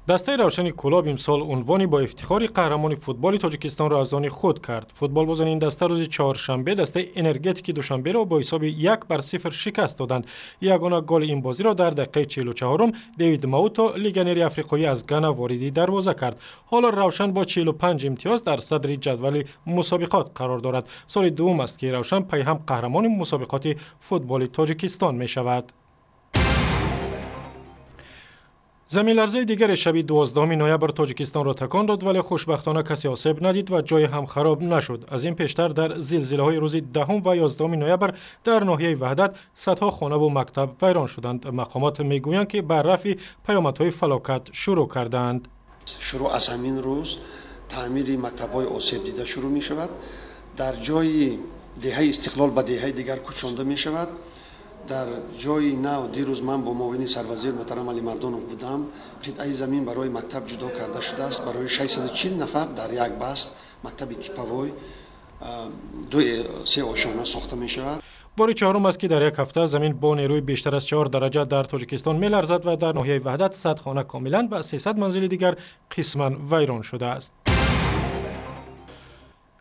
Дастаи Равшани Кӯлоб имсол унвони бо ифтихори қаҳрамони футболи Тоҷикистонро аз они худ кард. Футболбозони ин даста рӯзи чоршанбе дастаи Энергетики Душанберо бо ҳисоби 1-0 шикаст доданд. Ягона голи ин бозиро дар дақиқаи 44-ум Дэвид Мауто, легионери африқоӣ аз Гана, вориди дарвоза кард. Ҳоло Равшан бо 45 имтиёз дар садри ҷадвали мусобиқот қарор дорад. Соли дуввум аст, ки Равшан пайҳам қаҳрамони мусобиқоти футболи Тоҷикистон мешавад. Заминларзаи дигаре шаби 12 ноябр Тоҷикистонро такон дод, вале хушбахтона касе осеб надид ва ҷое ҳам хароб нашуд. Аз ин пештар дар зилзилаҳои рӯзи 10 ва 11 ноябр дар ноҳияи Ваҳдат садҳо хонаву мактаб вайрон шуданд. Мақомот мегӯянд, ки ба рафъи паёмадҳои фалокат шурӯъ кардаанд. Шурӯъ аз ҳамин рӯз таъмири мактабҳои осебдида шурӯъ мешавад. Дар ҷои деҳаи Истиқлол ба деҳаи дигар кӯчонда мешавад. Дар ҷои нав дирӯз ман бо муовини сарвазир муҳтарам Алимардонов будам. Қитъаи замин барои мактаб ҷудо карда шудааст. Барои 640 нафар дар як баст мактаби типовой ду се ошёна сохта мешавад. Бори чаҳорум аст, ки дар як ҳафта замин бо нерӯи бештар аз 4 дараҷа дар Тоҷикистон меларзад ва дар ноҳияи Ваҳдат 100 хона комилан ва 300 манзили дигар қисман вайрон шудааст.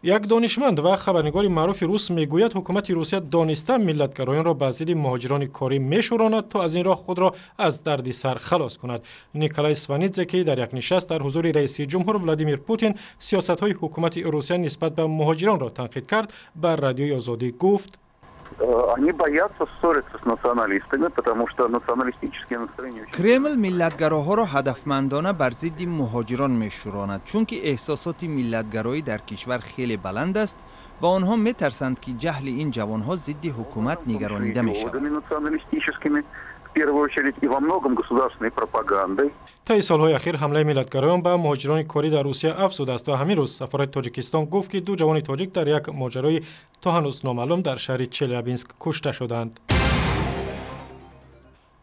Як донишманд ва хабарнигори маъруфи рус мегӯяд, ҳукумати Русия дониста миллатгароёнро ба зидди муҳоҷирони корӣ мешӯронад, то аз ин роҳ худро аз дарди сар халос кунад. Николай Сванидзе, ки дар як нишаст дар ҳузури раиси ҷумҳур Владимир Путин сиёсатҳои ҳукумати Русия нисбат ба муҳоҷиронро танқид кард, ба Радиои Озодӣ гуфт: Они боятся ссориться с националистами, потому что националистические настроения. Кремл миллатгароҳоро ҳадафмандона бар зидди муҳоҷирон мешӯронад, чунки эҳсосоти миллатгароӣ дар кишвар хеле баланд аст ва онҳо метарсанд, ки ҷаҳли ин ҷавонҳо зидди ҳукумат нигаронида мешавад. Националистическими, в первую очередь, и во многом государственной пропагандой. Таи солҳои ахир ҳамлаи миллатгароён ба муҳоҷирони корӣ дар Русия афзудааст ва ҳамин рӯз сафорати Тоҷикистон гуфт, ки ду ҷавони тоҷик дар як моҷарои то ҳанӯз номаълум дар шаҳри Челябинск кушта шуданд.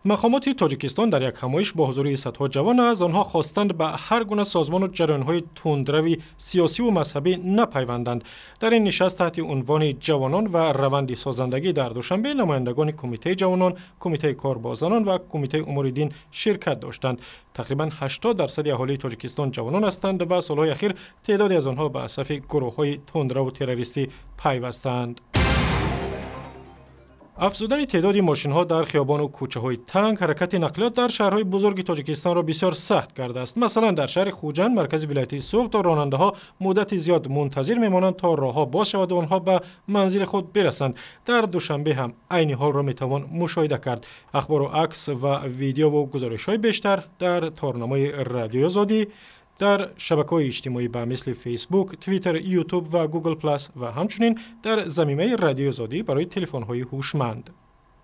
Мақомоти Тоҷикистон дар як ҳамоиш бо ҳузури садҳо ҷавон аз онҳо хостанд, ба ҳар гуна созмону ҷараёнҳои тундрави сиёсиву мазҳабӣ напайванданд. Дар ин нишаст таҳти унвони «Ҷавонон ва раванди созандагӣ» дар Душанбе намояндагони Кумитаи ҷавонон, Кумитаи кор бо занон ва Кумитаи умури дин ширкат доштанд. Тақрибан 80% аҳолии Тоҷикистон ҷавонон ҳастанд ва солҳои ахир теъдоде аз онҳо ба сафи гурӯҳҳои тундраву террористӣ пайвастаанд. Афзудани теъдоди мошинҳо дар хиёбону кӯчаҳои танг ҳаракати нақлиёт дар шаҳрҳои бузурги Тоҷикистонро бисёр сахт кардааст. Масалан, дар шаҳри Хуҷанд, маркази вилоятии Суғд, ронандаҳо муддати зиёд мунтазир мемонанд, то роҳҳо боз шаваду онҳо ба манзили худ бирасанд. Дар Душанбе ҳам айни ҳолро метавон мушоҳида кард. Ахбору акс ва видеову гузоришҳои бештар дар торнамои Радиои Озодӣ дар шабакаҳои иҷтимоӣ ба мисли Фейсбук, Твиттер, Ютуб ва Гугл Плас ва ҳамчунин дар замимаи Радиои Озодӣ барои телефонҳои ҳушманд.